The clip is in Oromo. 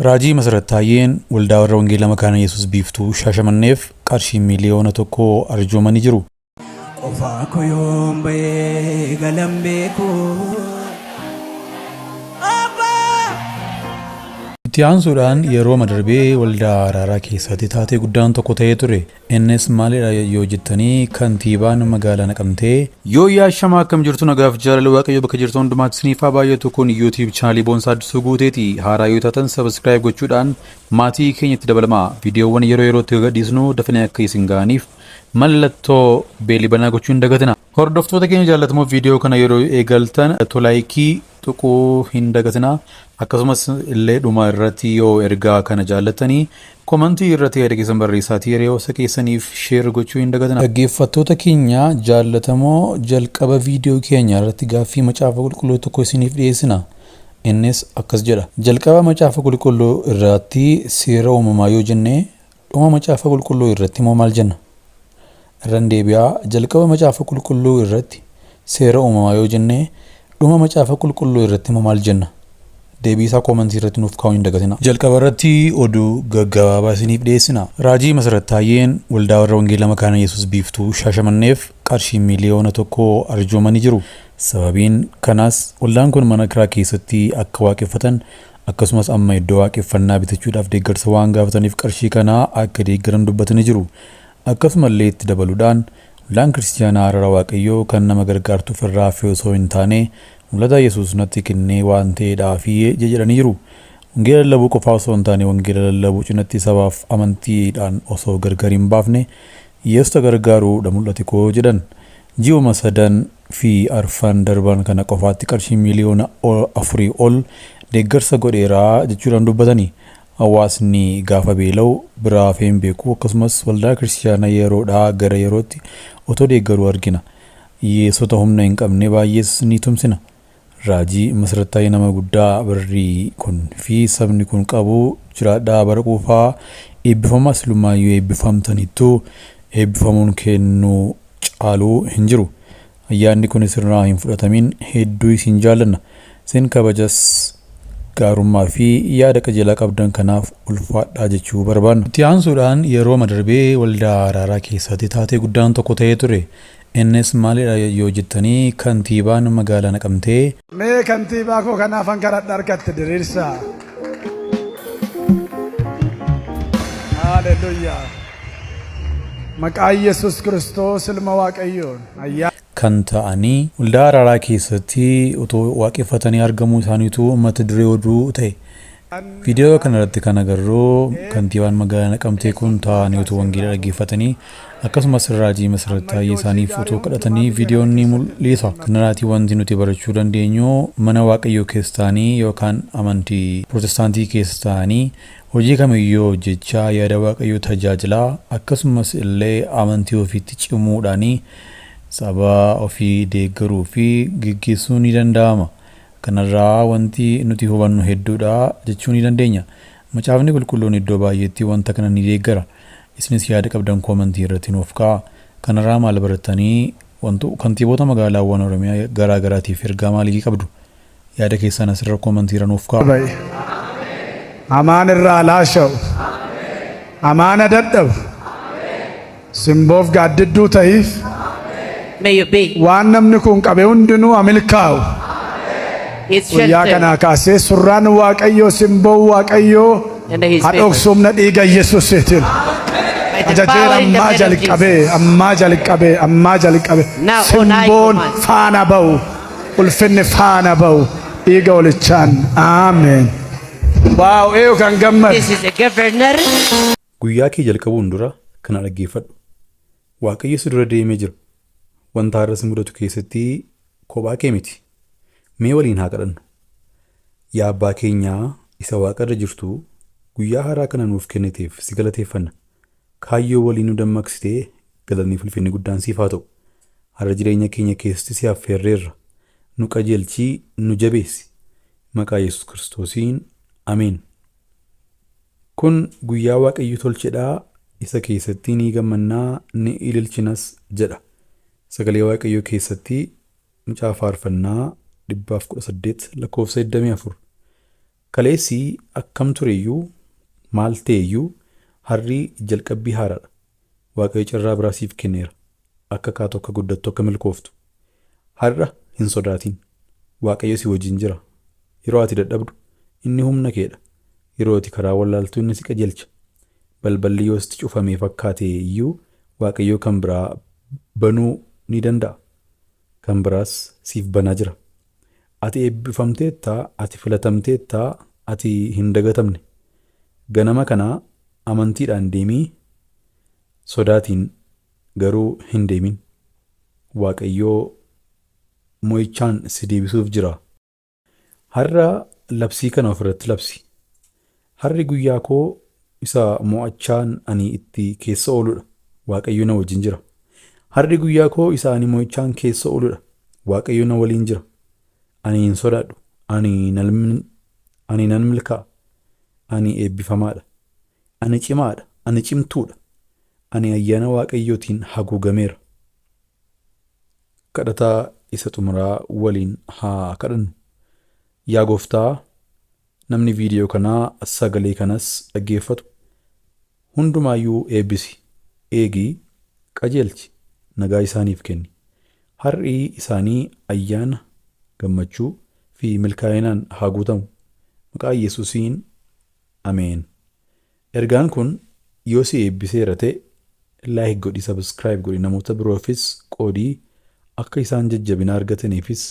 Raajii Masarat Taayyeen waldaa warra Wangeelaa Makaana Yesuus Biiftuu Shaashamanneef qarshii 1,000,000 arjoomanii jiru. Qofaa koo yoon ba'ee galan beeku. Itti aansuudhaan yerooma darbee waldaa araaraa keessatti taatee guddaan tokko ta'ee ture. Innis maalidha yoo jettanii kantiibaan magaalaa Naqamtee. Yooyyaa ashamaa akkam jirtu nagaaf jaalala waaqayyo bakka jirtu hundumaatti isiniif haa baay'atu kun YouTube chaanalii Boonsaa Addisuu Guuteeti. Haaraa yoo taatan subscribe gochuudhaan maatii keenyatti dabalamaa. Viidiyoowwan yeroo yerootti gadhiisnu dafanii akka isin ga'aniif mallattoo beelii banaa gochuu hin dagatina. Hordoftoota keenya jaallatamoo viidiyoo kana yeroo eegaltan laayikii tuquu hin dagatinaa. Akkasumas illee dhuma irratti yoo ergaa kana jaallattanii komantii irratti yaada keessan barreessaatii hiriyoota keessaniif sheer gochuu hin dagatinaa. Dhaggeeffattoota keenya jaallatamoo jalqaba viidiyoo keenya irratti gaaffii macaafa qulqulluu tokko isiniif dhiyeessina. Innis akkas jedha. Jalqaba macaafa qulqulluu irratti seera uumamaa yoo jenne dhuma macaafa qulqulluu irratti immoo maal jenna? Irran deebi'aa jalqaba macaafa qulqulluu irratti seera uumamaa yoo jenne dhuma macaafa qulqulluu irratti immoo maal jenna? Deebii isaa koomentii irratti nuuf kaa'uu hin dagatina. Jalqaba irratti oduu gaggabaabaa isiniif dhiyeessina. Raajii Masarat Taayyeen waldaa warra Wangeelaa Makaana Yesuus Biiftuu Shaashamanneef qarshii 1,000,000 arjoomanii jiru. Sababiin kanaas waldaan kun mana kiraa keessatti akka waaqeffatan akkasumas amma iddoo waaqeffannaa bitachuudhaaf deeggarsa waan gaafataniif qarshii kana akka deeggaran dubbatanii jiru. Akkasumallee itti dabaluudhaan waldaan kiristiyaanaa araara waaqayyoo kan nama gargaartuuf irraa hafe osoo hin taane mul'ata Yesuus natti kennee waan ta'eedhaafi jedhanii jiru. Wangeela lallabuu qofaa osoo hin taane wangeela lallabuu cinatti sabaaf amantiidhaan osoo gargar hin baafne hiyyeessota gargaaruudha mul'ati koo jedhan. Ji'uma sadan fi arfan darban kana qofaatti qarshii 4,000,000 ol deeggarsa godheera jechuudhaan dubbatani. Hawaasni gaafa beela'u biraa hafee hin beeku akkasumas waldaa kiristiyaanaa yeroodhaa gara yerootti otoo deeggaruu argina. Hiyyeessota humna hin qabne baay'ees ni tumsina. Raajii Masarat Taayyee nama guddaa barri kun fi sabni kun qabu jiraadhaa bara quufaa eebbifamaa silumaayyuu eebbifamtanittu eebbifamuun kennuu caaluu hin jiru. Ayyaanni kun isinirraa hin fudhatamin hedduu isin jaallanna. Isin kabajas gaarummaa fi yaada qajeelaa qabdan kanaaf ulfaadhaa jechuu barbaanna. Itti aansuudhaan yerooma darbee waldaa araaraa keessatti taatee guddaan tokko ta'ee ture. Innis maalidha yoo jettanii kantiibaan magaalaa Naqamtee. Mee kantiibaa koo kanaafan kadhadha harkatti diriirsaa. Haaleluyyaa. Maqaa Yesuus Kiristoos ilma Waaqayyoon ayyaana. kan ta'anii waldaa araaraa keessatti otoo waaqeffatanii argamuu isaaniitu mata duree oduu ta'e. Viidiyoo kana irratti kan agarru kantiibaan magaalaa Naqamtee kun taa'anii utuu wangeela dhaggeeffatanii akkasumas raajii Masarat Taayyee isaaniif utuu kadhatanii viidiyoon ni mul'isa. Kanarraatii wanti nuti barachuu dandeenyu mana Waaqayyoo keessa taa'anii yookaan amantii Pirootestaantii keessa taa'anii hojii kamiyyuu hojjechaa yaada Waaqayyoo tajaajilaa akkasumas illee amantii ofiitti cimuudhaanii saba ofii deeggaruu fi geggeessuu ni danda'ama. Kanarraa wanti nuti hubannu hedduudha jechuu ni dandeenya. Macaafni qulqulluun iddoo baay'eetti wanta kana ni deeggara. Isinis yaada qabdan koomentii irratti nuuf kaa'aa. Kanarraa maal barattanii wantu kantiibota magaalaawwan Oromiyaa garaa garaatiif ergaa maalii qabdu? Yaada keessan asirra koomentii irra nuuf kaa'aa. Ba'i. Hamaan irraa laasha'u. Hamaana dadhabu. Simboof gaaddidduu ta'iif. May you be Waan namni kun qabe hundinuu haa milkaa'u. his Guyyaa shelter kanaa kaasee surraan Waaqayyoo simboon Waaqayyoo and his haa favor. dhoksu humna dhiiga Yesuusiitiin. By the Ajajeera power in the ammaa blood of jalqabee Jesus. ammaa jalqabee ammaa jalqabee Now on I simboon command. faana ba'u ulfinni faana ba'u dhiiga olichaan aameen. Waaw eeyu kan gammadu. This is a governor. Guyyaa kee jalqabuun dura kana dhaggeeffadhu. Waaqayyo si dura deemee jira. Wanta har'a si mudatu keessatti kophaa kee miti. Mee waliin haa kadhannu. Yaa abbaa keenyaa isa waaqarra jirtu guyyaa haaraa kana nuuf kenniteef si galateeffanna. Kaayyoo waliin nu dammaqsitee galanni fi ulfinni guddaan siif haa ta'u. Har'a jireenya keenya keessatti si affeerreerra. Nu qajeelchii nu jabeessi. Maqaa Yesuus Kiristoosiin ameen. Kun guyyaa Waaqayyo tolchedhaa isa keessatti ni gammannaa ni ililchinas jedha. Sagalee Waaqayyoo keessatti mucaa faarfannaa 118 lakkoofsa 24. Kaleessi akkam tureyyuu, maal ta'eyyuu, har'i jalqabbii haaraadha. Waaqayyo carraa biraa siif kenneera. Akka kaatu, akka guddattu, akka milkooftu. Har'a hin sodaatin. Waaqayyo si wajjin jira. Yeroo ati dadhabdu inni humna keedha. Yeroo ati karaa wallaaltu inni si qajeelcha. Balballi yoo sitti cufamee fakkaate iyyuu, Waaqayyo kan biraa banuu ni danda'a. Kan biraas siif banaa jira. Ati eebbifamteetta, ati filatamteetta, ati hin dagatamne. Ganama kana amantiidhaan deemii, sodaatiin garuu hin deemin. Waaqayyoo mo'ichaan si deebisuuf jira. Har'a labsii kana ofirratti labsi. Har'i guyyaa koo isa mo'achaan ani itti keessa ooludha. Waaqayyo na wajjin jira. Har'i guyyaa koo isa ani mo'ichaan keessa ooludha. Waaqayyo na waliin jira. Ani hin sodaadhu. Ani nan milkaa'a. Ani eebbifamaadha. Ani cimaadha. Ani cimtuudha. Ani ayyaana Waaqayyootiin haguugameera. Kadhataa isa xumuraa waliin haa kadhannu. Yaa Gooftaa, namni viidiyoo kanaa, sagalee kanas dhaggeeffatu hundumaayyuu eebbisi, eegii, qajeelchi, nagaa isaaniif kenni. Har'i isaanii ayyaana, gammachuu fi milkaa'inaan haa guutamu. Maqaa Yesuusiin, ameen. Ergaan kun yoo si eebbiseera ta'e, like godhi, subscribe godhi, namoota biroofis qoodii, akka isaan jajjabina argataniifis.